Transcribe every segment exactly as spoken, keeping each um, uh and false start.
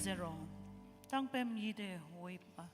zero. Tang pem yi de wei pa.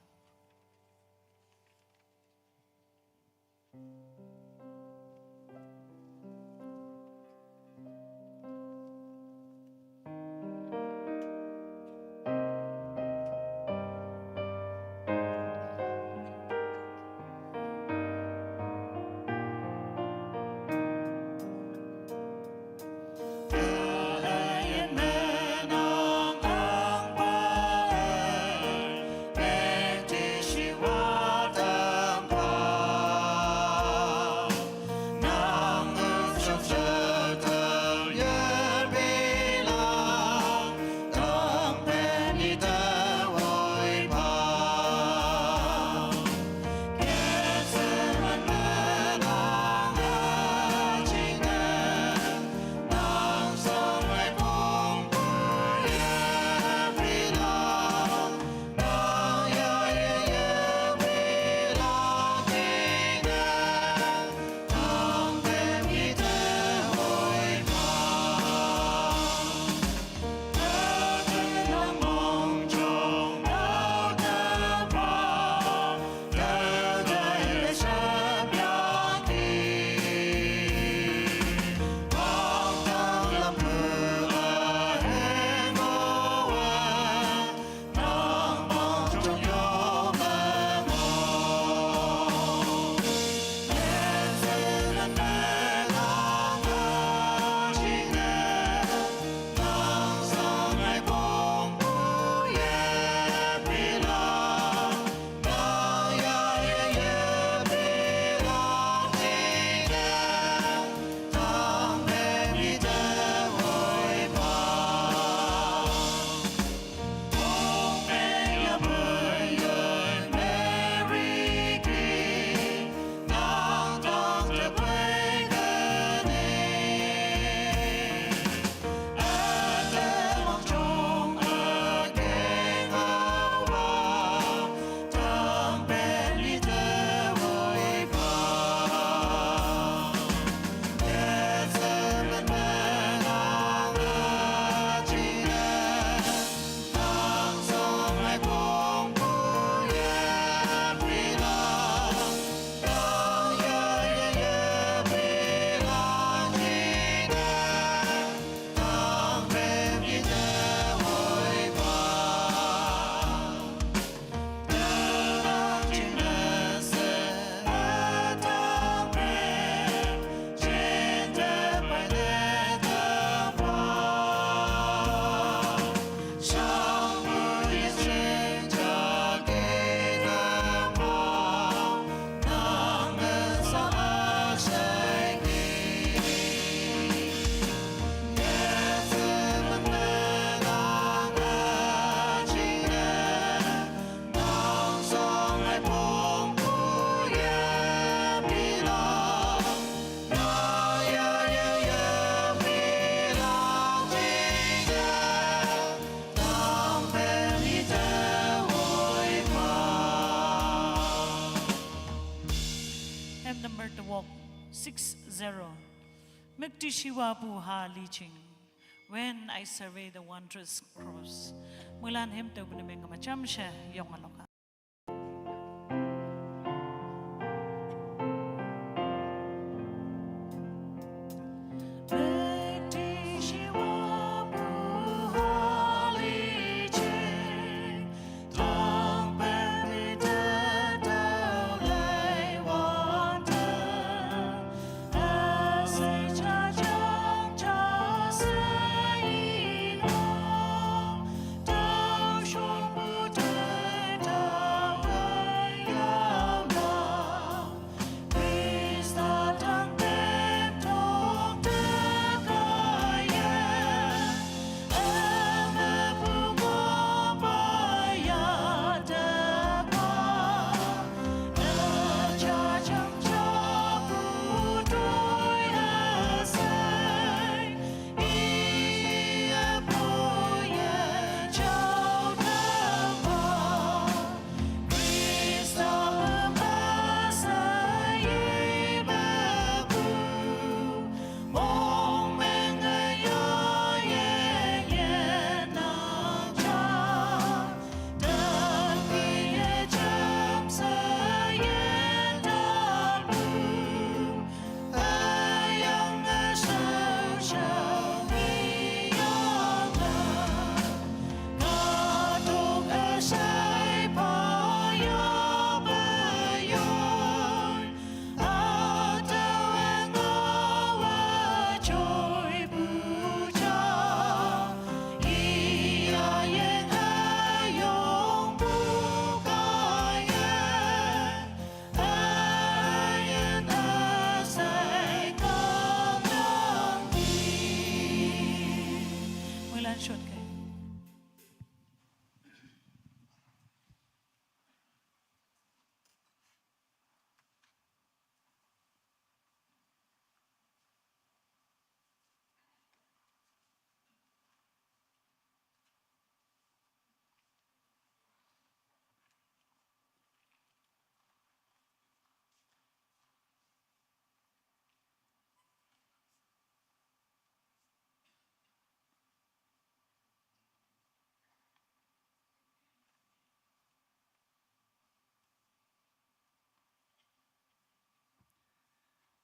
Hymn number two, six zero. Mektishiwa bu ha liching. When I survey the wondrous cross. Mulan hymn to bu ne meng kama chamsha yong aloka.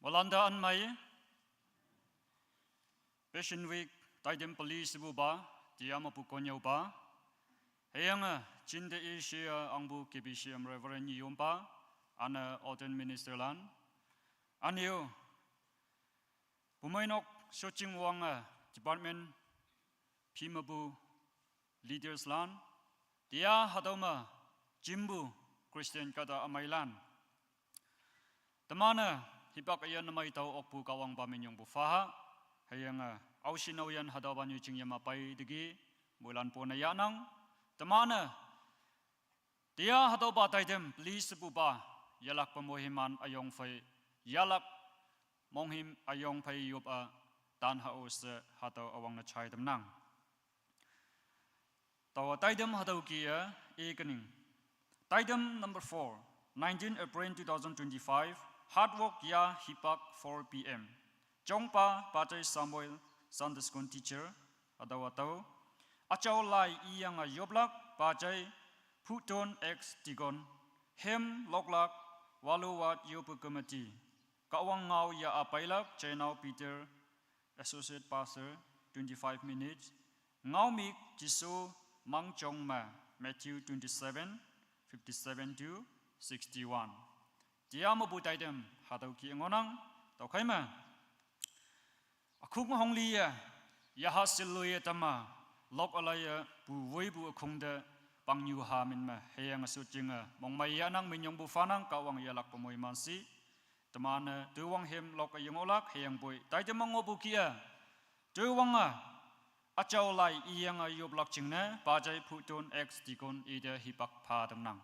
Walanda anmai, Passion Week, taidem peli sibuba, tia mapu konyauba. Heyanga, chinda Asia angbu K B C M Reverend Yompa, ana ordained minister lan. Anio, pumainok soching wanga department pimabu leaders lan. Tia hadauma jimbu Christian kada amailan. Temana hipak ayan namai tau okpu kawang ba minyong bu faha. Hayanga, ausi nauyan hadau banyu ching yama pai degi, bulan pona yanang. Temana, tia hadau ba taidem, please bu ba, yalak pamohiman ayong fai, yalak monghim ayong fai yup a, tan hao se hadau awang na chai demnang. Tawa taidem hadau kia, e kening. Taidem number four, nineteen April two thousand twenty-five, hard work ya hipak four P M. Chongpa Pachai Samuel, Sunday school teacher, adau atau. Achau lai iyang a yoblak, Pachai Puton ex Tigon, hem loklak, walu wat yopu kemati. Kawang ngau ya apailak, Chainau Peter, Associate Pastor, twenty-five minutes. Ngaumik Jisu Mangchong ma, Matthew twenty-seven, fifty-seven to sixty-one. Tia mabu taidem, hadau ki ngonang, tau kaima. Akhung hong liya, yaha siluya tama, lok alaya, bu wei bu akhung da, pang yu ha min ma, heyang asut jinga, mong mai yanang minyong bu fanang, kawang yalak pamohiman si. Temana, tuwang hem lok ayang olak, heyang bui. Taidem mangobu kia. Tuwang a, achau lai iyang a yoblak jingne, Pachai Puton ex Tigon ida hipak pa demnang.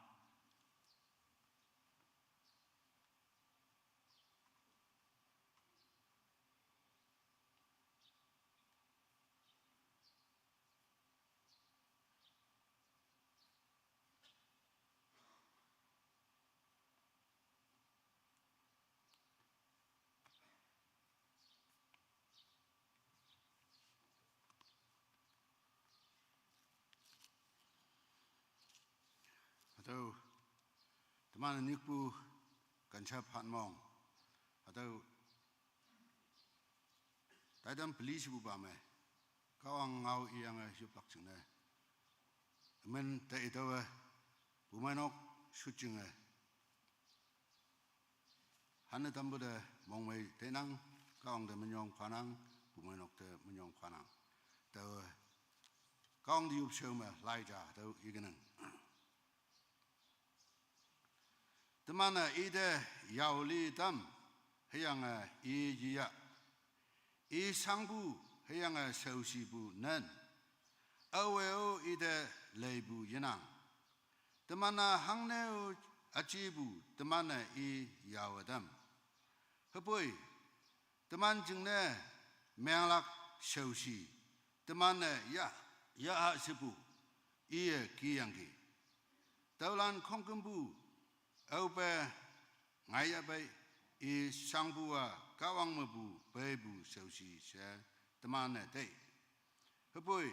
Hatau, teman nikpu kancha phat mong. Hatau, taidam peli sibu ba me. Kawang ngau iyang a yup lak jingne. Amen ta itawa, pumainok sut jinge. Hana tambu de mongmei tenang, kawang de menyong panang, pumainok de menyong panang. Tau, kawang de yup sheu me, lai ja, tau igenang. Temana ide yauli tam, heyang a i yiya. I sangbu, heyang a sausibu nen. Awe o ide leibu yenang. Temana hangneu achibu, temana i yawadam. Hepoi, teman jingne menglak sausi, temana ya, ya a sibu, iye kiyangki. Taulan kongkembu, aupe ngaya bai, i sangbu a kawang mebu, baibu sausi se, temana tei. Hepoi,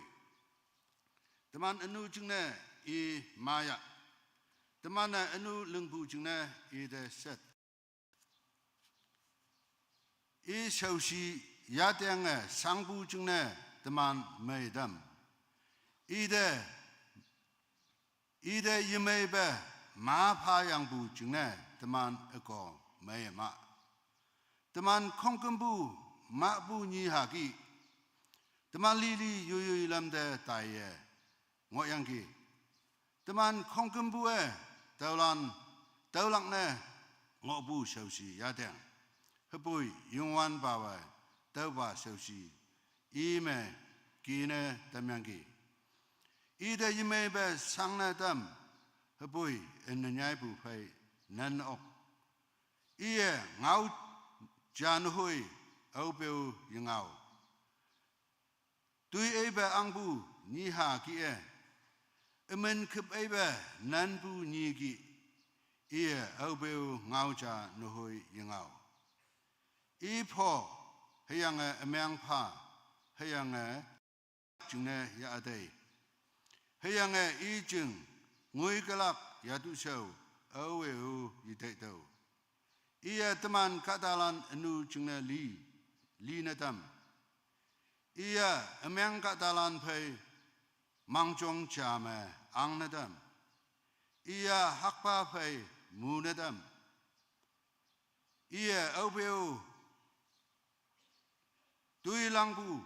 teman anu jingne i maya. Temana anu lengbu jingne i de set. I sausi yateng e sangbu jingne teman meidam. I de, i de yemei be ma pa yangbu jingne teman eko mei ma. Teman kongkembu ma bu nyi haki. Teman lili yuyui lam de taiye ngoyangki. Teman kongkembu e taulan, taulak ne ngobu sausi yateng. Hepoi yungwan bawe tauba sausi. I me kine tamyangki. I de yemei be sang ne tam. Hepoi en ne nyai bu phei nen ok. Iye ngau jan hui au peu yengau. Tui eibe angbu nyi ha ki e. Emen kep eibe nanbu nyi ki. Iye au peu ngau ja nuhui yengau. I po heyang e emeng pa heyang e jingne ya adei. Heyang e i jing ngui kelak ya tu shau au e u yi dei tau. I Iye teman kahtalan ünu jingne li, li netam. Iye ümeng kahtalan phei mangjong ja me ang netam. Iye hakpa phei mu netam. Iye aope-o toilangpu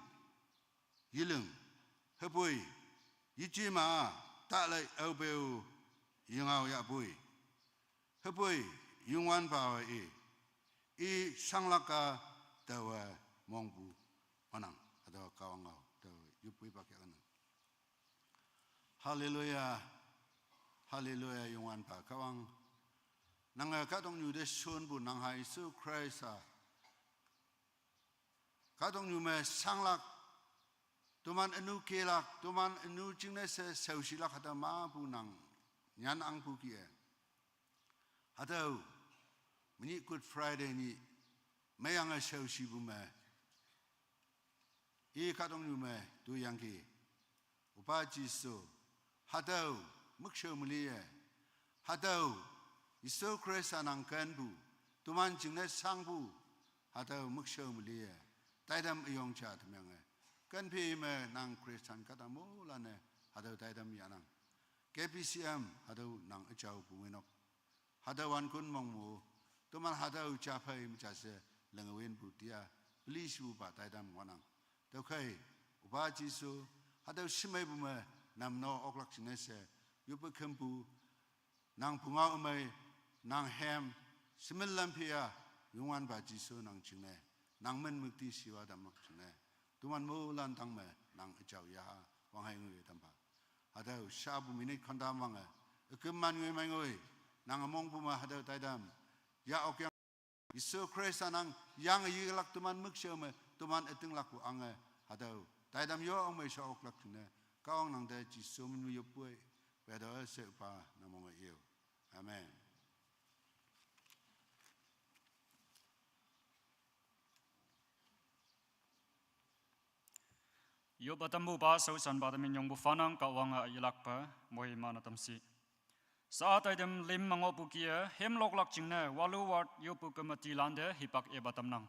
yiling, hüpoi yejema talei aope-o yengao yahpoi, hüpoi Youngwanpawe i, i shanglak-a taowe mongpu ngohnang. Hatüo Kahwang ngao taowe yoppuipa kya-a nang. Haleluya. Haleluya, Youngwanpa Kahwang. Nange kahtoknyu te shonpu nang ha Jesu Khrista kahtoknyu me shanglak, toman ünu kelak, toman ünu jingne she shaoshilak hatüo mepu nang nyan angpu kih-e. Hatüo menyih Good Friday nyih meiyange shaoshipu me i kahtoknyu me toyangki. Opa Jesu, hatüo mükshao meliye, hatüo Jesu Khrista nang kenpu, toman jingne shangpu, hatüo mükshao meliye, taitam üyong ja temyange, kenphi me nang Christian kahta moilan-e hatüo taitam yahnang. K B C M hatüo nang üjao pu ngeinok. Hatüo wankon mong mo, toman hatüo japhei me ja she lingwinpu tia, peli shupa taitam ngohnang. Tüokhei, Opa Jesu, hatüo shemeipu me nam no oklak jingne she yoppe khümpu, nang pungao ümei, nang hem, shemin lam phi-a, Youngwanpa Jesu nang jingne, nang min mükti shiwa tamlak jingne, toman moilan tang me nang üjao yaha, wanghei ngoi tampha. Hatüo shapu minute khonta wange, üküm man ngoi mei ngoi, nang ümongpu me hatüo taitam ya okyang. Jesu Khrista nang yange yelak toman mükshao me toman ütinglakpu ange, hatüo taitam yo ong mei sha oklak jingne, Kahwang nang te Jesu min me yoppoi, pedo she pa nang monge yo. Amen. Yoppe tampupa shaoshanpa te minyongpu phanang Kahwange yelakpe moiman-e tamshi. Sha taitam lim me ngohpu kih-e hymn loklak jingne Walu Ward yoppe committee lante hipak ipa tamnang.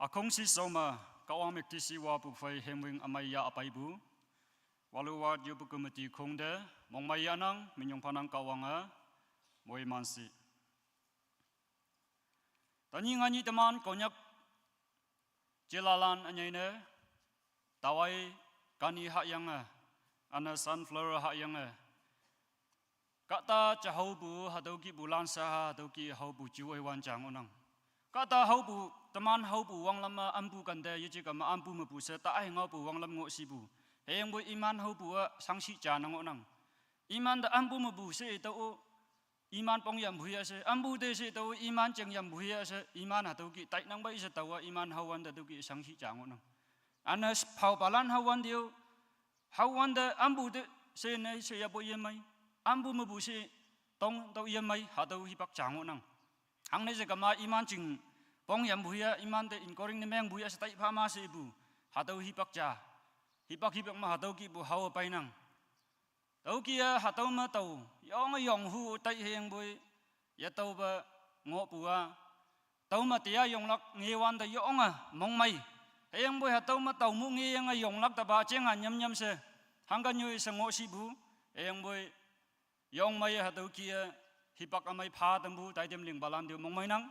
Akhongsi sauma Kahwang mektisi wapu phei hemwing amai ya apaipu, walu wat yopu kümati khongte mongmei yanang, minyong phanang Kahwange moimansi. Tanyi nganyi teman Konyak jilalan anyeine, tawai kani hahyange, ane sunflower hahyange, kahta ja haopu hatüo kihpu lansa ha, hatüo kih haopu jiwei wan ja ngohnang. Kahta haopu, teman haopu wanglam-a ampu kante, yeje kama ampu mepu she ta-e ngaopu wanglam ngoh shipu. Hüyangpoi iman haopu-a shangshih ja ne ngohnang. Iman te ampu mepu she tao-o, iman pongyampu ya she, ampu te she tao-o, iman jingyampu ya she, iman hatüo kih tainang pei she taowa, iman haowante tüo kih shangshih ja ngohnang. Ane phaopalan haowante-o, haowante ampu te she ne she yapo yemei, ampu mepu she tong tao yemei, hatüo hipak ja ngohnang. Hangne she kama iman jing pongyampu ya, iman te encourage ne mengpu ya she tai pha ma shepu, hatüo hipak ja. Hipak hipak me hatüo kihpu hao peinang. Tüo kih-a hatüo me tao yonge yonghu tai hüyangpoi, yetaope ngohpu-a, tüome tia yonglak ngewante yonge mongmei. Hüyangpoi hatüo me tao mu ngeyange yonglak tepa jeng-a nyam nyam she, hangke nyoi she ngoh shipu. Hüyangpoi yongmei hatüo kih-e, hipak ümei pha tampu taitem lingpalan te-o mongmeinang.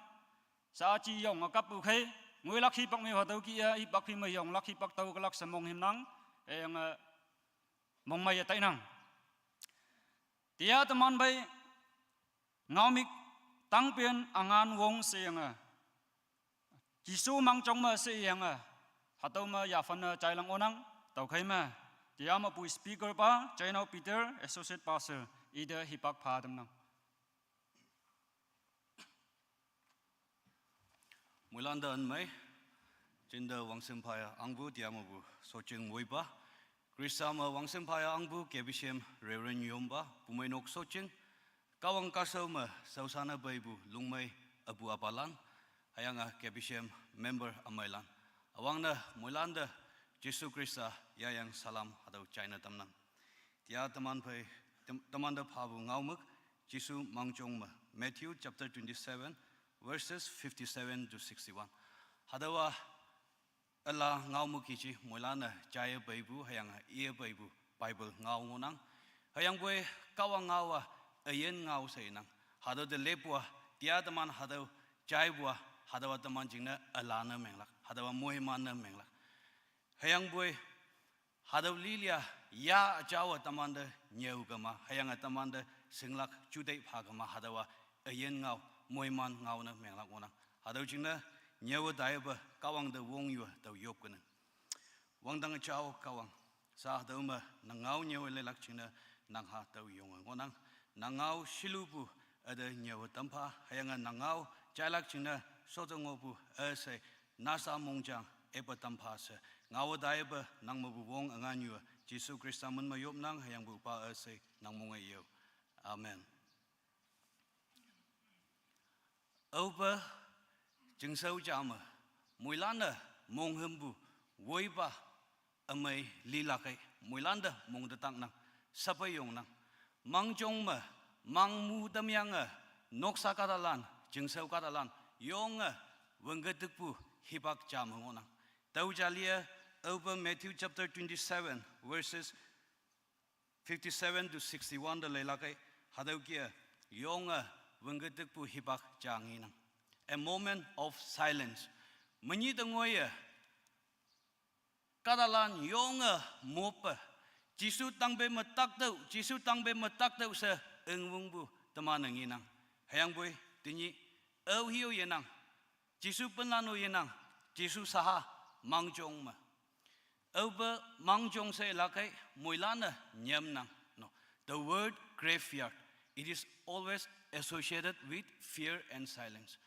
Sha ji yonge kappu khei, ngoilak hipak me hatüo kih-e, hipak phei me yonglak hipak tao kelak she monghümnang. Hüyange mongmei ye tainang. Tia teman phei ngaomük tangpen üngan wong sheyange, Jesu mangjong me sheyange, hatüo me yaphanne jailang ngohnang. Tüokhei me, tia mepu speaker pa Jainao Peter, Associate Pastor, ite hipak pha tamnang. Moilante ünmei, jinte wangshim phaya ahngpu tia mepu shotjing woipa, Khrista me wangshim phaya ahngpu K B C M Reverend Yompa, pumeinok shotjing, Kahwang kahshao me shaoshanne peipu lungmei üpu üpalan, hüyange K B C M member ümeilan, üwangne moilante Jesu Khrista yayang salam hatüo jaine tamnang. Tia teman phei, tem-, temante phapu ngaomük, Jesu mangjong me, Matthew chapter twenty-seven, verses fifty-seven to sixty-one. Hatüowa üla ngaomük kiji moilan-e jaiye peipu hüyange iye peipu Bible ngao ngohnang. Hüyangpoi Kahwang ngao-a üyin ngao she inang. Hatüo te leppu-a, tia teman hatüo jaipu-a, hatüowa teman jingne ülane menglak, hatüowa moimanne menglak. Hüyangpoi hatüo lilia ya jaowe temante nyüo kema, hüyange temante shinglak juteih pha kema, hatüowa üyin ngao, moiman ngao ne menglak ngohnang. Hatüo jingne nyüowe taiyepe Kahwang te wongyuwe tao yop kening. Wangdang jao Kahwang, sha hatüo me nang ngao nyüowe leilak jingne nang hatüo yonge ngohnang. Nang ngao shilupu üte nyüowe tampha, hüyange nang ngao jailak jingne shote ngohpu üshei nasa mongjang ipa tampha she, ngaowe taiyepe nang mepu wong üngan yuwe Jesu Khrista min me yopnang. Hüyangpoi pa üshei nang monge yo. Amen. Aope chingshao ja me, moilan-e monghümpu woipa ümei lilakei, moilante mong te taknang, shapei yongnang. Mangjong me, mangmu tamyange, noksa kahtalan, chingshao kahtalan yonge wüngke tükpu hipak ja me ngohnang. Tüo jalie, aope Matthew chapter twenty-seven, verses fifty-seven to sixty-one te leilakei, hatüo kih-e yonge wüngke tükpu hipak ja ngenang. A moment of silence. Menyih te ngoiye kahtalan yonge moppe, Jesu tangpe me taktüoh, Jesu tangpe me taktüoh she ingwüngpu teman-e ngenang. Hüyangpoi tenyih ao hi-o yenang, Jesu pinlan-o yenang, Jesu shaha mangjong me. Aope mangjong she lakei moilan-e nyamnang. No, the word graveyard, it is always associated with fear and silence.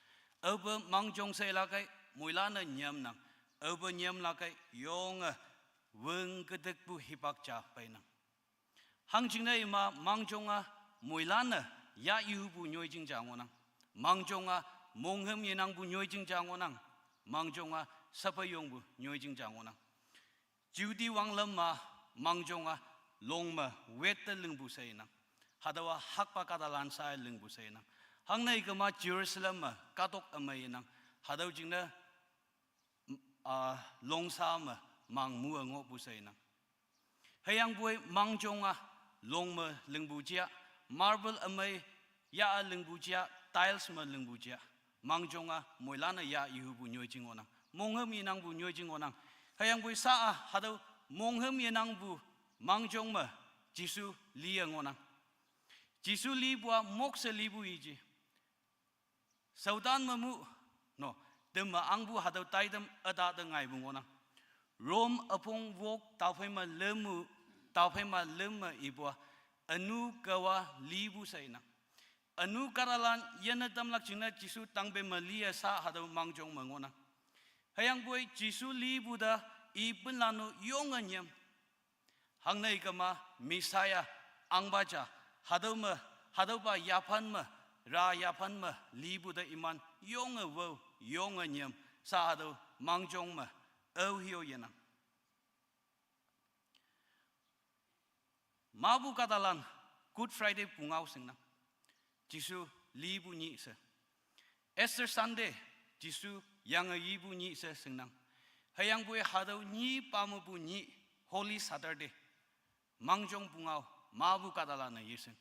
Aope mangjong she lakei moilan-e nyamnang. Aope nyam lakei yonge wüngke tükpu hipak ja peinang. Hangjingne ima mangjong-a moilan-e yahyupu nyoijing ja ngohnang. Mangjong-a monghüm yenangpu nyoijing ja ngohnang. Mangjong-a shapei yongpu nyoijing ja ngohnang. Juti wanglam ma mangjong-a long me wette lingpu she inang. Hatüowa hakpa kahtalan sha-e lingpu she inang. Hangne kema Jerusalem me kahtok ümei yenang. Hatüo jingne ah, longsa me mang mu-e ngohpu she inang. Hüyangpoi mangjong-a long me lingpu ja, marble ümei ya-e lingpu ja, tiles me lingpu ja. Mangjong-a moilan-e ya yehupu nyoijing ngohnang. Monghüm yenangpu nyoijing ngohnang. Hüyangpoi sha-a hatüo monghüm yenangpu mangjong me Jesu liye ngohnang. Jesu lipu-a mokshe lipu yeji. Shaotan me mu, no, teme ahngpu hatüo taitam üta te ngaipu ngohnang. Rome üpong wok taophei me lüm mu, taophei me lüm me ipu-a, ünu kawa lipu she inang. Ünu kahtalan yinne tamlak jingne Jesu tangpe me liye sha hatüo mangjong me ngohnang. Hüyangpoi Jesu lipu te i pinlan-o yonge nyem. Hangnei kema Messiah ahngpa ja, hatüo me, hatüopa yaphan me, ra yaphan me lipu te iman yonge wao, yonge nyem, sha hatüo mangjong me, aoheo yenang. Mapu kahtalan Good Friday pungao shingnang. Jesu lipu nyih she. Easter Sunday, Jesu yange yipu nyih she shingnang. Hüyangpoi hatüo nyi pa mepu nyih, Holy Saturday, mangjong pungao, mapu kahtalan-e yeshing.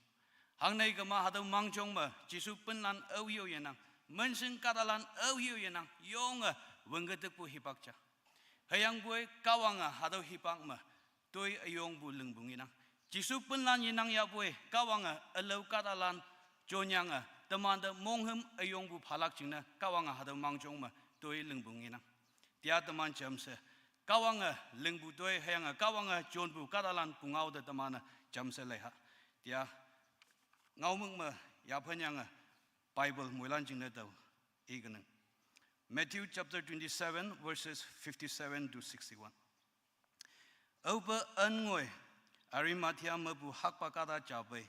Hangnei kema hatüo mangjong me Jesu pinlan aoheo yenang, minshin kahtalan aoheo yenang, yonge wüngke tükpu hipak ja. Hüyangpoi Kahwange hatüo hipak me toi üyongpu lingpu ngenang. Jesu pinlan yenang yahpoi Kahwange ülao kahtalan jonyange temante monghüm üyongpu phalak jingne Kahwange hatüo mangjong me toi lingpu ngenang. Tia teman jamshe Kahwange lingpu toi hüyange Kahwange jonpu kahtalan pungao te teman-e jamshe leiha. Tia ngaomük me yaphenyange Bible moilan jingne tao ikenang. Matthew chapter twenty-seven, verses fifty-seven to sixty-one. Aope ün ngoi Arimathea mepu hakpa kahta ja pei,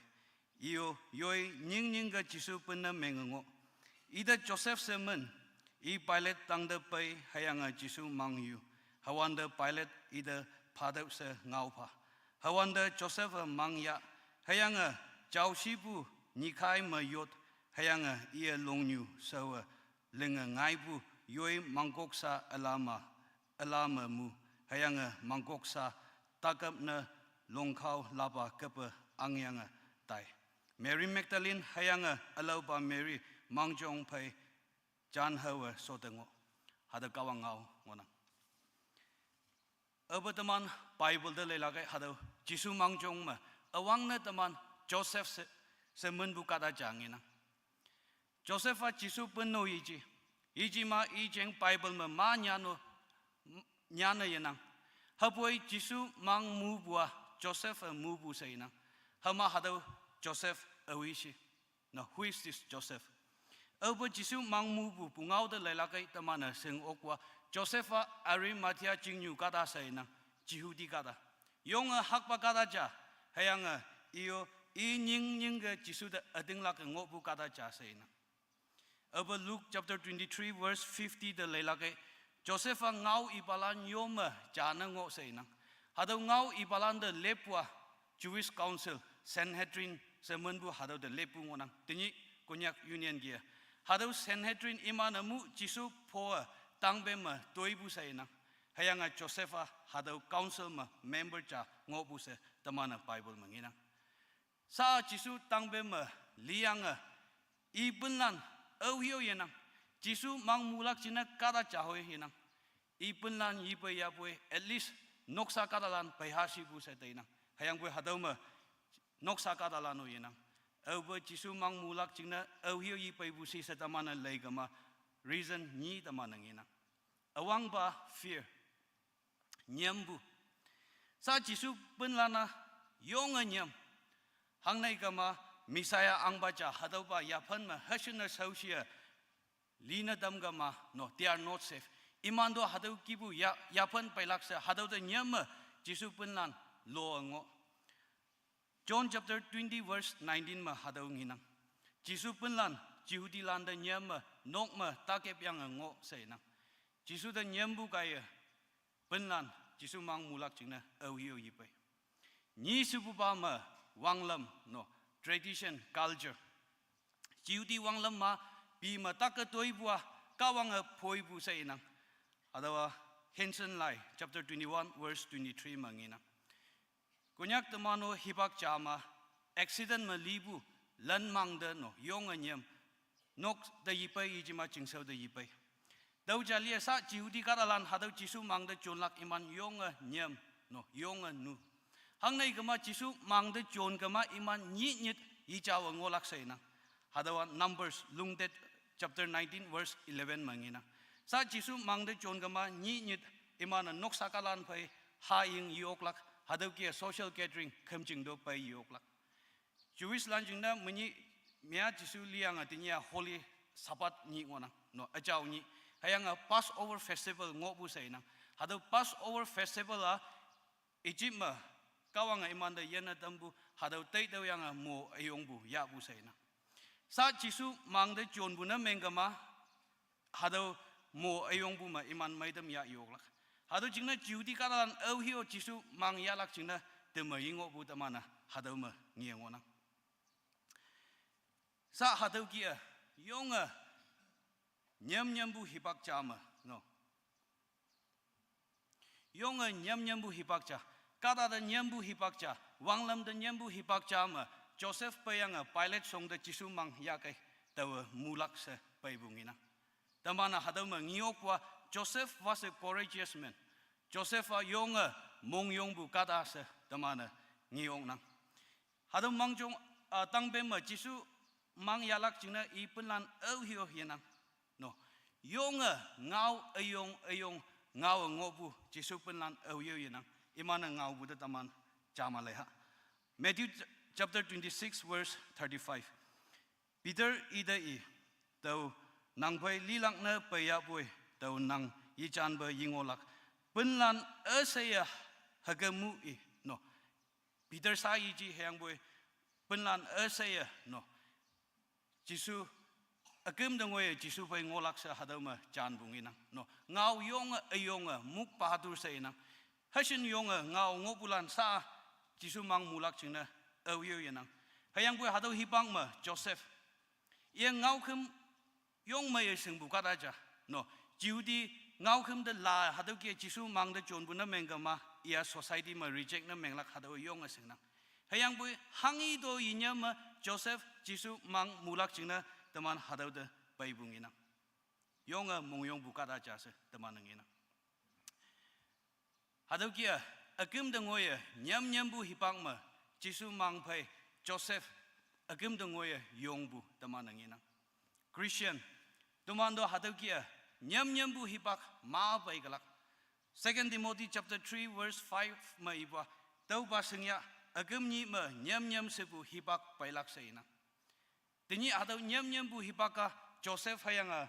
iyo yoi nyingnyingke Jesu pinne menge ngoh. Ite Joseph she min, i Pilate tangte pei hüyange Jesu mangyu. Hüwante Pilate ite phatüoh she ngao pha. Hüwante Joseph-e mang yah, hüyange jaoshipu nyikhai me yot, hüyange iye longnyu shaowe linge ngaipu yoi mangkoksa üla me, üla me mu, hüyange mangkoksa takap ne longkhao lapa kepe angyange tai. Mary Magdalene hüyange ülaopa Mary mangjong phei jan hawe shote ngoh. Hatüo Kahwang ngao ngohnang. Aope teman Bible te leilakkei hatüo Jesu mangjong me üwangne teman Joseph she, she minpu kahta ja ngenang. Joseph-a Jesu pin no yeji. Yeji ma i jeng Bible me ma nyano, nyane yenang. Hüpoi Jesu mang mupu-a Joseph-e mupu she inang. Hüma hatüo Joseph aohi she. No, who is this Joseph? Aope Jesu mang mupu pungao te leilakkei teman-e shing okpu-a, Joseph-a Arimathea chingnyu kahta she inang, Jehudi kahta. Yonge hakpa kahta ja, hüyange iyo i nyingnyingke Jesu te ütinglak-e ngohpu kahta ja she inang. Aope Luke chapter twenty-three verse fifty te leilakkei, Joseph-a ngao ipalan yome jane ngoh she inang. Hatüo ngao ipalan te leppu-a Jewish Council, Sanhedrin she minpu hatüo te leppu ngohnang. Tenyih Konyak Union kih-e. Hatüo Sanhedrin iman-e mu Jesu pho-e tangpe me toipu she inang. Hüyange Joseph-a hatüo council me member ja ngohpu she teman-e Bible me ngenang. Sha Jesu tangpe me liyange, i pinlan aoheo yenang. Jesu mang mulak jingne kahta ja hoi yenang. I pinlan yipei yahpoi at least noksa kahtalan peiha shipu she teinang. Hüyangpoi hatüo me noksa kahtalan-o yenang. Aope Jesu mang mulak jingne aoheo yipeipu shi she teman-e leikema reason nyi teman-e ngenang. Üwangpa fear, nyempu. Sha Jesu pinlan-a yonge nyem. Hangnei kema Messiah ahngpa ja hatüopa yaphan me hüshinne shaoshi-e line tamkema, no, they are not safe. Iman to hatüo kihpu ya, yaphan peilak she hatüo te nyem me Jesu pinlan lo ngoh. John chapter twenty verse nineteen me hatüo ngenang. Jesu pinlan Jehudilan te nyem me nok me takepyange ngoh she inang. Jesu te nyempu kaiye pinlan Jesu mang mulak jingne aoheo yipei. Nyi shepupa me wanglam, no, tradition, culture. Jehudi wanglam ma pi me take toipu-a Kahwange phoipu she inang. Hatüowa Henson Lai, chapter twenty-one, verse twenty-three me ngenang. Konyak teman-o hipak ja me, accident me lipu, lan mangte no, yonge nyem, nok te yipei, ijima chingshao te yipei. Tüo ja lia sa Jehudi kahtalan hatüo Jesu mangte jonlak iman yonge nyem, no, yonge nu. Hangnei kema Jesu mangte jon kema iman nyih nyit yijawe ngohlak she inang. Hatüowa Numbers, Lungtet chapter nineteen, verse eleven me ngenang. Sa Jesu mangte jon kema nyih nyit iman-e noksa kahtalan phei haying ye-oklak, hatüo ke social gathering khümjing to pei ye-oklak. Jewish lan jingne menyih mia Jesu liyange tenyih-a Holy Sabbath nyih ngohnang. No, üjao nyih. Hüyange Passover festival ngohpu she inang. Hatüo Passover festival-a Egypt me Kahwange imante yinne tampu, hatüo teitüoyange mo üyongpu yahpu she inang. Sa Jesu mangte jonpu ne meng kema, hatüo mo üyongpu me iman meitam yah ye-oklak. Hatüo jingne Jehudi kahtalan aohe-o Jesu mang yahlak jingne teme ye ngohpu teman-e hatüo me nge ngohnang. Sa hatüo kih-e, yonge nyem nyempu hipak ja me, no. Yonge nyem nyempu hipak ja, kahta te nyempu hipak ja, wanglam te nyempu hipak ja me, Joseph peiyange Pilate shong te Jesu mang yahkei, taowe mulak she peipu ngenang. Teman-e hatüo me nge-okpu-a, Joseph was a courageous man. Joseph-a yonge mongyongpu kahta she teman-e nge-oknang. Hatüo mangjong, ah, tangpem me Jesu mang yahlak jingne i pinlan aohe-o yenang. No. Yonge ngao üyong üyong ngaowe ngohpu Jesu pinlan aohe-o yenang. Iman-e ngaopu te teman jama leiha. Matthew ch-, chapter twenty-six, verse thirty-five. Peter ite i, tao nang phei lilak ne peiyahpoi, tao nang yejanpe yengohlak. Pinlan üsheiye hüke mu i, no. Peter sa yeji hüyangpoi, pinlan üsheiye, no. Jesu, üküm te ngoiye Jesu phei ngohlak she hatüo me janpu ngenang, no. Ngao yonge üyonge muk bahadur she inang. Hüshin yonge ngao ngohpulan sa Jesu mang mulak jingne aohe-o yenang. Hüyangpoi hatüo hipak me Joseph, iye ngaokhüm yong meiye shingpu kahta ja, no. Jehudi ngaokhüm te la hatüo ke Jesu mangte jonpu ne meng kema, iya society me reject ne menglak hatüo yonge shingnang. Hüyangpoi hanghi to yinyam me Joseph Jesu mang mulak jingne teman hatüo te peipu ngenang. Yonge mongyongpu kahta ja she teman-e ngenang. Hatüo kih-e, üküm te ngoiye nyem nyempu hipak me, Jesu mang phei Joseph, üküm te ngoiye yongpu teman-e ngenang. Christian, teman to hatüo kih-e, nyem nyempu hipak ma pei kelak. Second Timothy chapter three verse five me ipa, tüopa shingyah, üküm nyih me nyem nyem shepu hipak peilak she inang. Tenyih hatüo nyem nyempu hipak-a Joseph hüyange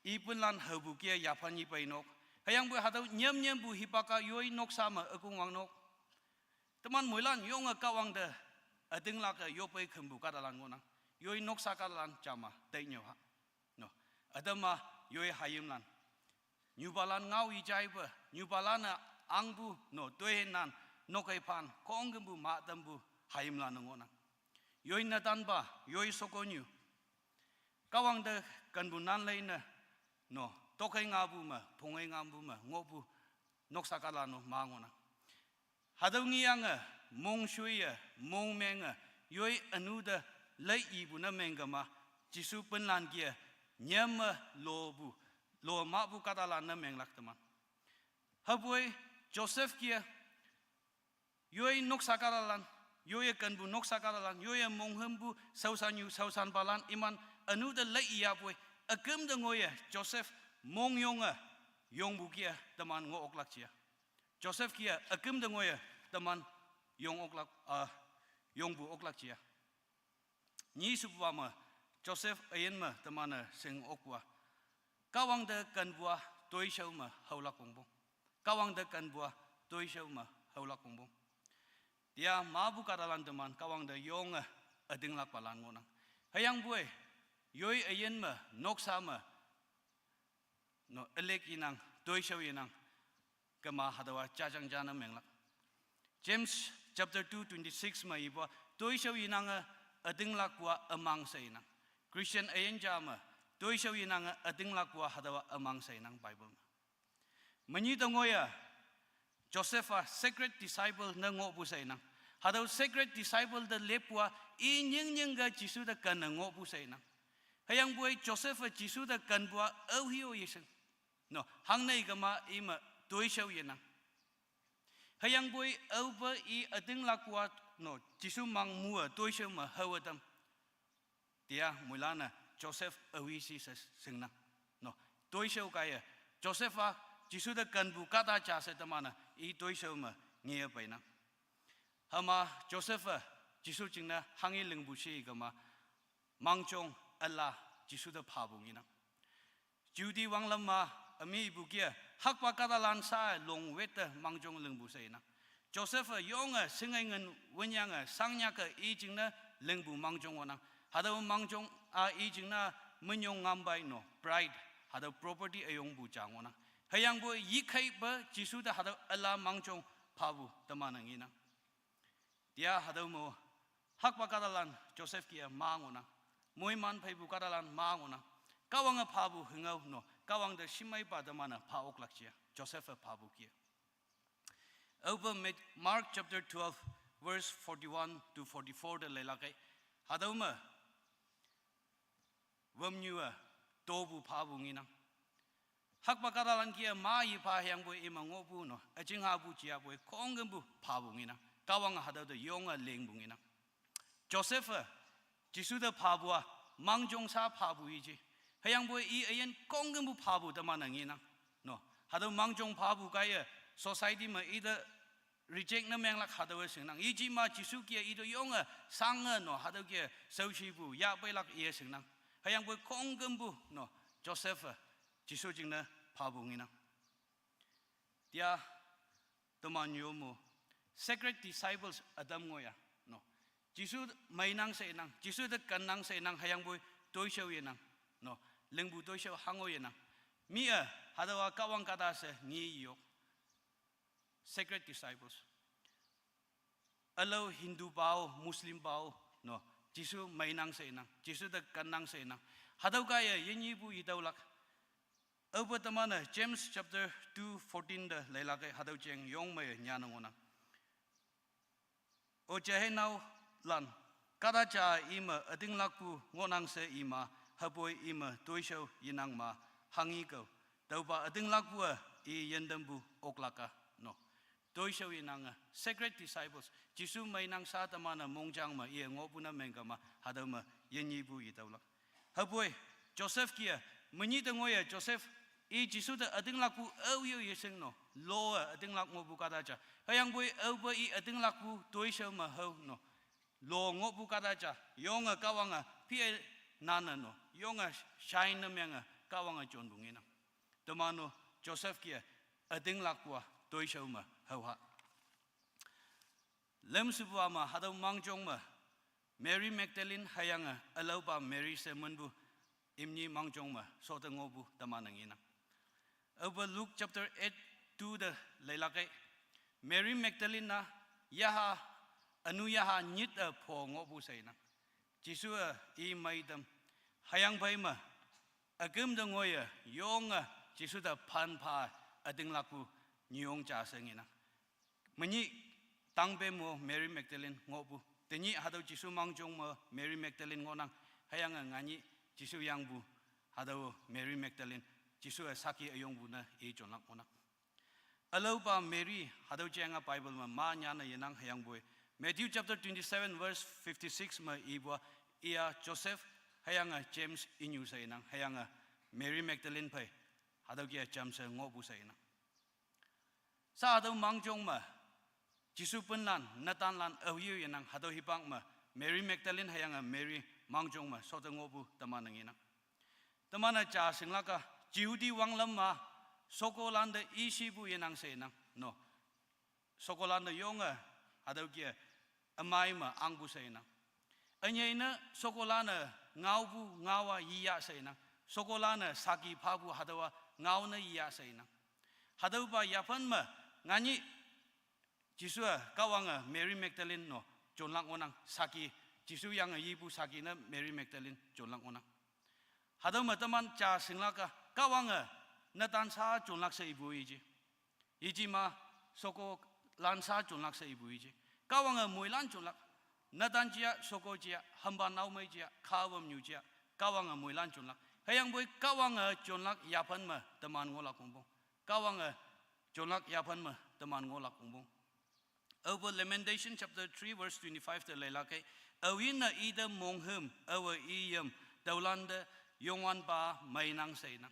i pinlan haopu kih-e yaphan nyi pei nok. Hüyangpoi hatüo nyem nyempu hipak-a yoi noksa me ükongwang nok. Teman moilan yonge Kahwang te ütinglak-e yopei khümpu kahtalan ngohnang. Yoi noksa kahtalan jama teinyüo ha, no. Ütam-a yoi hayimlan. Nyupalan ngao ijaipe, nyupalan-e angpu, no, toinan, nokkei phan, khongkümpu mah tampu hayimlan-e ngohnang. Yoi netanpa, yoi shokonyu. Kahwang te kenpu nan leine, no, tokkei ngapu me, phongei ngapu me ngohpu noksa kahtalan-o ma ngohnang. Hatüo ngeyange, mongshoiye, mongmenge, yoi ünu te lei ipu ne meng kema, Jesu pinlan kih-e, nyem me lopu, lo mahpu kahtalan ne menglak teman. Hüpoi Joseph kih-e, yoi noksa kahtalan, yoiye kenpu noksa kahtalan, yoiye monghümpu shaoshanyu shaoshanpalan iman ünu te lei iyahpoi, üküm te ngoiye Joseph mongyonge yongpu kih-e teman ngoh oklak jia. Joseph kih-e üküm te ngoiye teman yong oklak, ah, yongpu oklak jia. Nyi shepupa me, Joseph üyin me teman-e shing okpu-a, Kahwang te kenpu-a toishao me haolak wongpong. Kahwang te kenpu-a toishao me haolak wongpong. Tia mapu kahtalan teman Kahwang te yonge ütinglakpalan ngohnang. Hüyangpoi, yoi üyin me, noksa me, no, ülick inang, toishao inang, kema hatüowa jajang ja ne menglak. James chapter two twenty-six me ipa, toishao inange ütinglakpu-a ümang she inang. Christian üyin ja me, toishao inange ütinglakpu-a hatüowa ümang she inang Bible me. Menyih te ngoiye Joseph-a secret disciple ne ngohpu she inang. Hatüo secret disciple te leppu-a i nyingnying ke Jesu te kenne ngohpu she inang. Hüyangpoi Joseph-e Jesu te kenpu-a aohe-o yeshing. No, hangne ikema i me toishao yenang. Hüyangpoi aope i ütinglakpu-a, no, Jesu mang mu-e toishao me haowe tam. Tia moilan-e Joseph aohe shi she shingnang. No, toishao kaiye Joseph-a Jesu te kenpu kahta ja she teman-e i toishao me ngeye peinang. Hüma Joseph-e Jesu jingne hanghe lingpu she ikema mangjong üla Jesu te phapu ngenang. Jehudi wanglam ma ümipu kih-e hakpa kahtalan sha-e long wete mangjong lingpu she inang. Joseph-e yonge shinge ngin wünyange shangnyak-e i jingne lingpu mangjong ngohnang. Hatüo mangjong-a i jingne minyong ngampai, no, pride, hatüo property üyongpu ja ngohnang. Hüyangpoi yikheipe Jesu te hatüo üla mangjong phapu teman-e ngenang. Tia hatüo me hakpa kahtalan Joseph kih-e ma ngohnang. Moiman pheipu kahtalan ma ngohnang. Kahwange phapu hüngao, no, Kahwang te shimeipa teman-e pha oklak ja, Joseph-e phapu kih-e. Aope Mat-, Mark chapter twelve, verse forty-one to forty-four te leilakkei. Hatüo me wümnyu-e topu phapu ngenang. Hakpa kahtalan kih-e ma yepha hüyangpoi ime ngohpu, no, üjing hapu jiyapoi khongkümpu phapu ngenang. Kahwange hatüo te yonge lingpu ngenang. Joseph-e Jesu te phapu-a mangjong sha phapu yeji. Hüyangpoi i üyin khongkümpu phapu teman-e ngenang. No, hatüo mangjong phapu kaiye society me ite reject ne menglak hatüowe shingnang. Yeji ma Jesu kih-e ite yonge shange, no, hatüo kih-e shaoshipu yahpeilak iye shingnang. Hüyangpoi khongkümpu, no, Joseph-e Jesu jingne phapu ngenang. Tia teman yo mo, secret disciples ütam ngoiya, no, Jesu meinang she inang, Jesu te kennang she inang, hüyangpoi toishao yenang, no, lingpu toishao hango yenang. Mi-e hatüowa Kahwang kahta she nge yok. Secret disciples. Ülao Hindu pao, Muslim pao, no, Jesu meinang she inang, Jesu te kennang she inang, hatüo kaiye yinyepu yetüolak. Aope teman-e James chapter two fourteen te leilakkei, hatüo jeng yong me nyane ngohnang. O jahei naolan, kahta ja ime ütinglakpu ngohnang she ima, hüpoi ime toishao yenang ma, hanghe kao, tüopa ütinglakpu-e i yintampu oklak-a, no. Toishao yenange, secret disciples, Jesu meinang sha teman-e mongjang me iye ngohpu ne mengkema, hatüo me yinyepu yetüolak. Hüpoi Joseph kih-e, menyih te ngoiye Joseph, i Jesu te ütinglakpu aohe-o yeshing, no, lo-e ütinglak ngohpu kahta ja. Hüyangpoi aope i ütinglakpu toishao me hao, no, lo ngohpu kahta ja, yonge Kahwange pi-e nane, no, yonge shine ne menge Kahwange jonpu ngenang. Teman-o Joseph kih-e ütinglakpu-a toishao me haoha. Lemshepu-a me hatüo mangjong me Mary Magdalene hüyange ülaopa Mary she minpu imni mangjong me shotte ngohpu teman-e ngenang. Aope Luke chapter eight two te leilakkei, Mary Magdalene-a yaha, ünu yaha nyit-e pho ngohpu she inang. Jesu-e i meitam, hüyangphei me üküm te ngoiye yonge Jesu te phan pha ütinglakpu nyiyong ja she ngenang. Menyih tangpe mo Mary Magdalene ngohpu. Tenyih hatüo Jesu mangjong me Mary Magdalene ngohnang. Hüyange nganyih Jesu yangpu hatüo Mary Magdalene, Jesu-e saki üyongpu ne i jonlak ngohnang. Ülaopa Mary, hatüo jeng-a Bible me ma nyane yenang hüyangpoi, Matthew chapter twenty-seven verse fifty-six me ipu-a, iya Joseph hüyange James inyu she inang, hüyange Mary Magdalene phei hatüo kih-e jamshe ngohpu she inang. Sha hatüo mangjong me Jesu pinlan, netanlan aohe-o yenang, hatüo hipak me Mary Magdalene hüyange Mary mangjong me shotte ngohpu teman-e ngenang. Teman-e ja shinglak-a, Jehudi wanglam ma shokolante ishipu yenang she inang, no. Shokolante yonge hatüo kih-e ümei me angpu she inang. Ünyei ne shokolan-e ngaopu ngao-a yeyah she inang. Shokolan-e saki phapu hatüowa ngao ne yeyah she inang. Hatüopa yaphan me nganyih Jesu-e Kahwange Mary Magdalene, no, jonlak ngohnang saki, Jesu yange yepu saki ne Mary Magdalene jonlak ngohnang. Hatüo me teman ja shinglak-a, Kahwange netan sha jonlak she ipu yeji. Ijima, soko lansa chonlak she ipu iji. Kahwange moilan chonlak. Netan jia, soko jia, hamba naomei jia, kha wümnyu jia, Kahwange moilan chonlak. Hüyangpoi Kahwange chonlak yaphan me teman ngohlak wongpong. Kahwange chonlak yaphan me teman ngohlak wongpong. Aope Lamentation chapter three verse twenty-five te leilakkei, aoyinne ite monghüm, aowe i yim, tüolante Youngwanpa meinang she inang.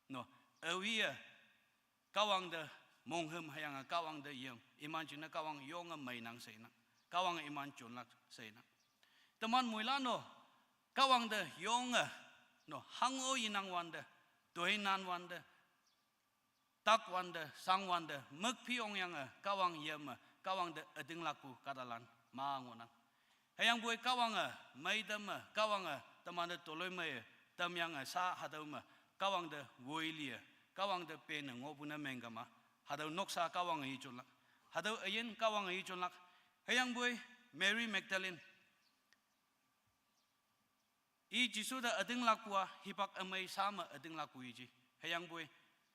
No, aoyiye Kahwang te monghüm hüyange Kahwang te yim, iman jingne Kahwang yonge meinang she inang. Kahwange iman jonlak she inang. Teman moilan-o, Kahwang te yonge, no, hango yenang wante, toinan wante, tak wante, sang wante, mükphi ongyange Kahwang yime, Kahwang te ütinglakpu kahtalan ma ngohnang. Hüyangpoi Kahwange mei tamme, Kahwange temante toloimei tamyange sha hatüo me, Kahwang te woiliye, Kahwang te penne ngohpu ne mengkema, hatüo noksa Kahwange yejonlak. Hatüo üyin Kahwange yejonlak. Hüyangpoi Mary Magdalene, i Jesu te ütinglakpu-a hipak ümei sha me ütinglakpu yeji. Hüyangpoi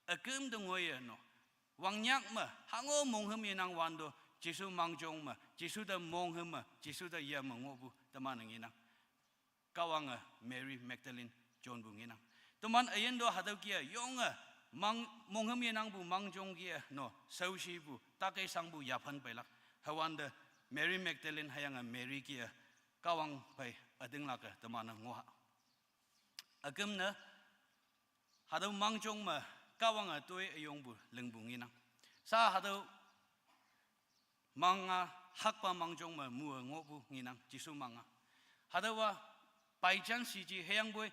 üküm te ngoiye no, wangnyak me hango monghüm yenang wante, Jesu mangjong me, Jesu te monghüm me, Jesu te yime ngohpu teman ngenang. Kahwange Mary Magdalene jonpu ngenang. Teman üyin to hatüo kih-e yonge mang, monghüm yenangpu mangjong kih-e no, shaoshipu, take shangpu yaphan peilak. Hüwante Mary Magdalene hüyange Mary kih-e Kahwang phei ütinglake teman-e ngoha. Üküm ne, hatüo mangjong me Kahwange toi üyongpu lingpu ngenang. Sha hatüo mang-a hakpa mangjong me mue ngohpu ngenang, Jesu mang-a. Hatüowa by chance yeji, hüyangpoi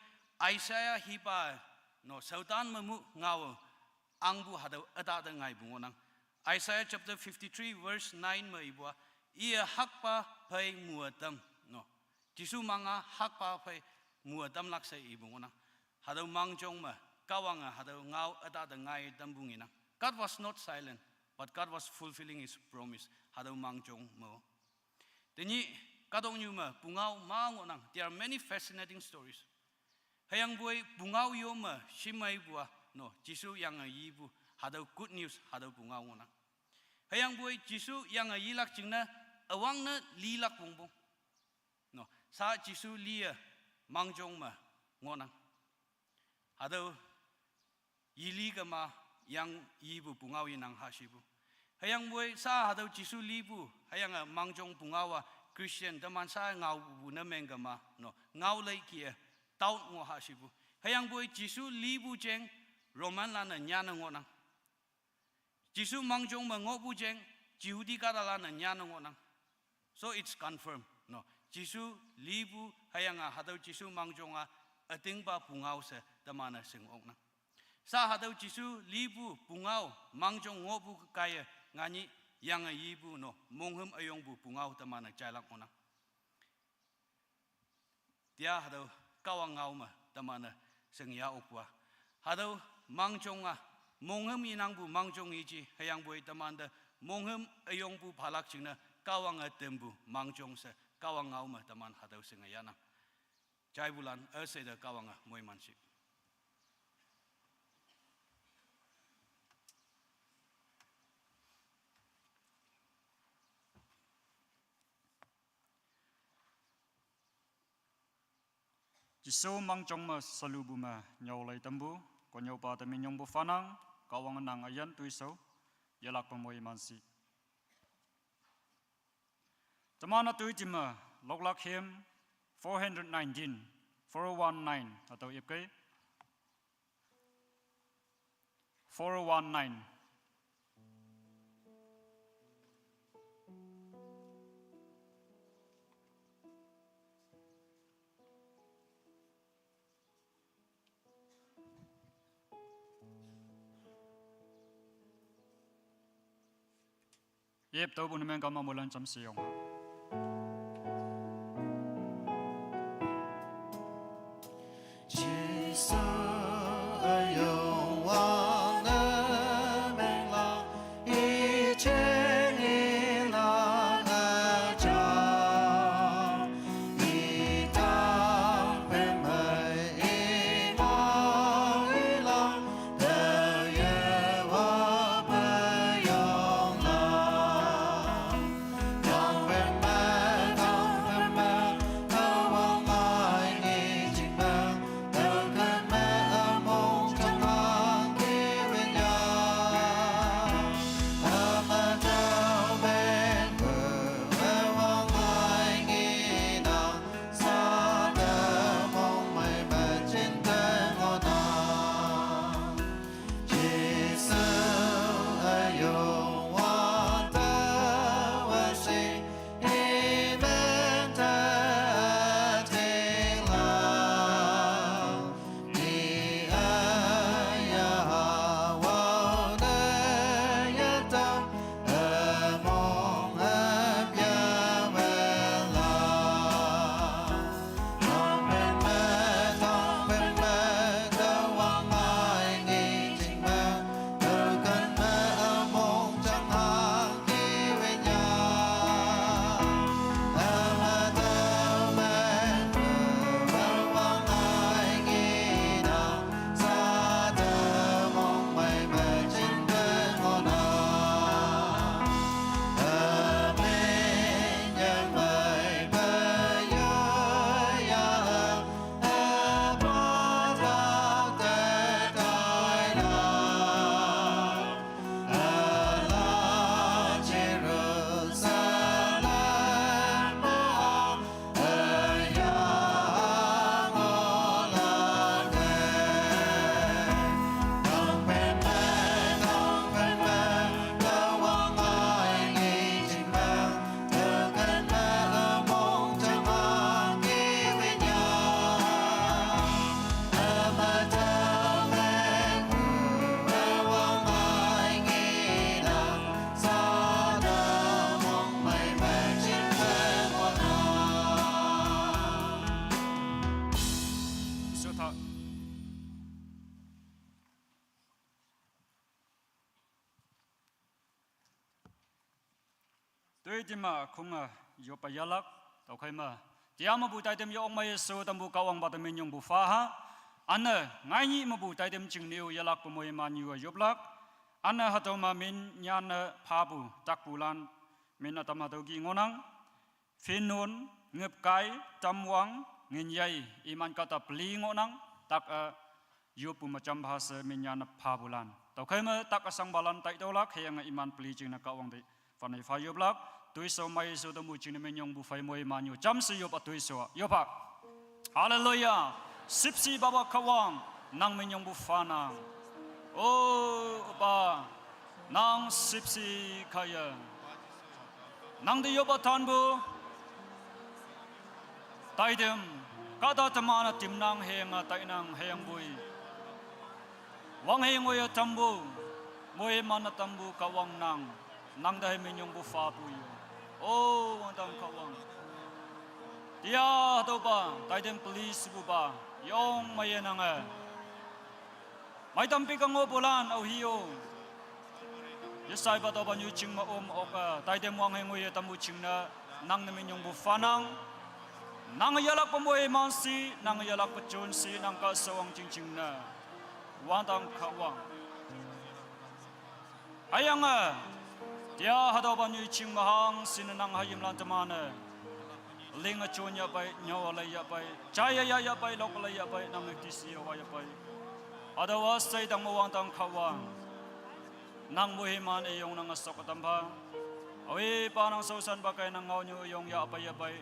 Isaiah hipa, no, shaotan me mu ngao ahngpu hatüo ütate ngaipu ngohnang. Isaiah chapter fifty-three verse nine me ipu-a, iye hakpa phei mue tam, no, Jesu mang-a hakpa phei mue tamlak she ipu ngohnang. Hatüo mangjong me Kahwange hatüo ngao ütate ngai tampu ngenang. God was not silent, but God was fulfilling his promise. Hatüo mangjong me-o, tenyih kahtoknyu me pungao ma ngohnang. There are many fascinating stories. Hüyangpoi pungao yo me shemeipu-a, no, Jesu yange yipu, hatüo good news, hatüo pungao ngohnang. Hüyangpoi Jesu yange yilak jingne üwangne lilak wongpong, no, sha Jesu liye mangjong me ngohnang. Hatüo yili kema yang yipu pungao yenang hashipu. Hüyangpoi sha hatüo Jesu lipu, hüyange mangjong pungao-a Christian teman sha ngaopu ne mengkema, no, ngao lei kih-e doubt ngoh hashipu. Hüyangpoi Jesu lipu jeng Romanlan-e nyanne ngohnang. Jesu mangjong me ngohpu jeng Jehudi kahtalan-e nyanne ngohnang. So it's confirmed, no. Jesu lipu hüyange hatüo Jesu mangjong-a ütingpa pungao she teman-e shing oknang. Sha hatüo Jesu lipu pungao mangjong ngohpu kaiye nganyih yange yipu, no, monghüm üyongpu pungao teman-e jailak ngohnang. Tia hatüo Kahwang ngao me teman-e shingya okpu-a, hatüo mangjong-a, monghüm yenangpu mangjong yeji, hüyangpoi temante monghüm üyongpu phalak jingne Kahwange tempu mangjong she Kahwang ngao me teman hatüo shinge yahnang. Jaipulan üshei te Kahwange moiman shi. Jesu mangjong me salupu me nyüo lei tampu, konnyüopa te minyongpu phanang, Kahwange nang üyin toishao yelakpe moiman shi. Teman-a toi jim me loklak hymn four hundred nineteen, four one nine hatüo ipkei. Four one nine. Yep, tüopu ne mengkama moilan jamshe yong. Toi tima khunga yopa yalak, tokhaima. Tia mabu taitem yo ong mai so tambu Kahwang ba tamin yongbu fa ha. Ana, ngaini mabu taitem chingniu yalak pamoi man yu yoplak. Ana hatoma min nyana phabu, takpulan, min atam hatau gi ngonang. Finun, ngepkai, tamwang, nginyai, iman kata peli ngonang, tak a, yopu macham bahasa min nyana phabulan. Tokhaima tak asang balan tai tolak, heyang iman peli chingna Kahwang de. Fanai fa yoplak, tuiso mai so tamu chingna min yongbu fai moi man yu, cham si yopa tuiso, yopa. Haleluya. Sipsi baba Kahwang, nang min yongbu fanang. O, ba, nang sipsi kaya. Nang de yopa tanbu, taidem, kata tamana timnang henga tainang heng bui. Wang heng oya tambu, moi mana tambu Kahwang nang, nang dai min yongbu fa pu yo. O, wang tang Kahwang. Tia doba, taidem please buba, yong maya nanga. Mai tampi kango bulan au hiyo. Yesai ba doba nyu chingma om oka, taidem wang heng oya tambu chingna, nang na min yongbu fanang. Nang yalak pamoi man si, nang yalak pachun si, nang ka sawang ching chingna. Wang tang Kahwang. Hayang a, tia hado ba nyu ching mahang sin nang hayim lan tamana. Ling a chun ya pai, nyo la ya pai, chaya ya ya pai, lok la ya pai, nang ti si wa ya pai. Hado wa sai tang mo wang tang Kahwang. Nang moi man e yong nang asok atam ba. Awi pa nang sausan ba kai nang ngau nyu yong ya pai ya pai.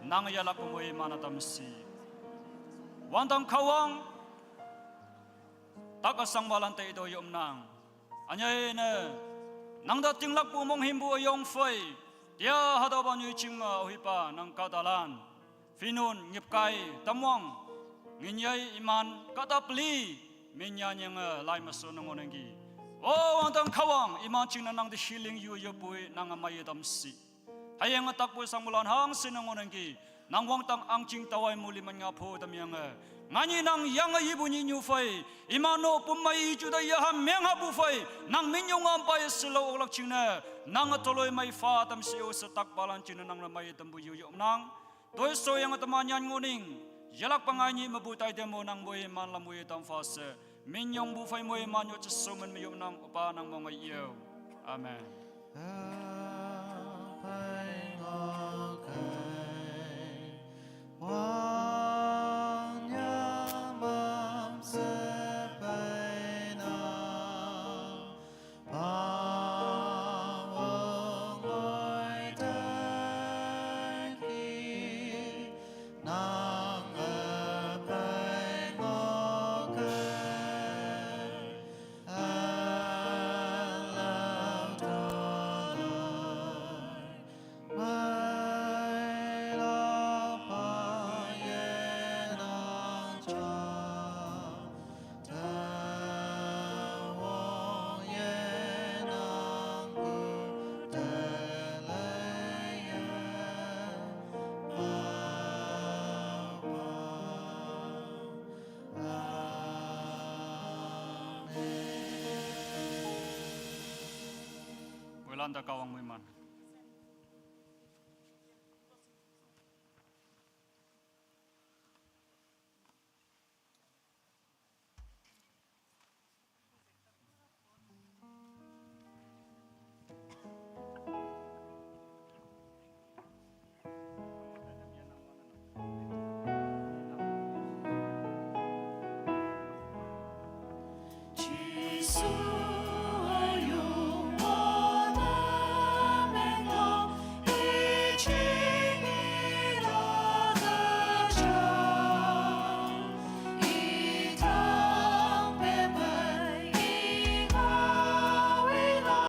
Nang yalak pamoi man atam si. Wang tang Kahwang. Tak asang balan te do yom nang. Anyai ne, nang da tinglak pu mong himbu ayong fai. Tia hada ba nyu ching ma ohipa nang kadalan. Finun, ngipkai, tamwang. Nginyai iman, kata pli. Minya nyang, eh, lai maso nang onenggi. O, wang tang Kahwang, iman ching na nang di healing yu yopui, nang amai dam si. Hayang atak pui sang mulan hang sin nang onenggi. Nang wang tang ang ching tawai muli man nga pho tam yang, eh. Ngani nang yang a yibu ni nyu fai. Imano pum mai i chu da ya ha meng ha bu fai. Nang min yong am pai silo oklak ching na. Nang a toloi mai fa tam si o sa tak balan ching na nang na mai tam bu yu yom nang. Toi so yang a tama nyan ngoning. Yalak pangai ni mabu tai demo nang bui man lam bui tam fa se. Min yong bu fai moi man yo che so man mi yom nang upa nang mong ai yo. Amen. Welanda Kahwang muiman.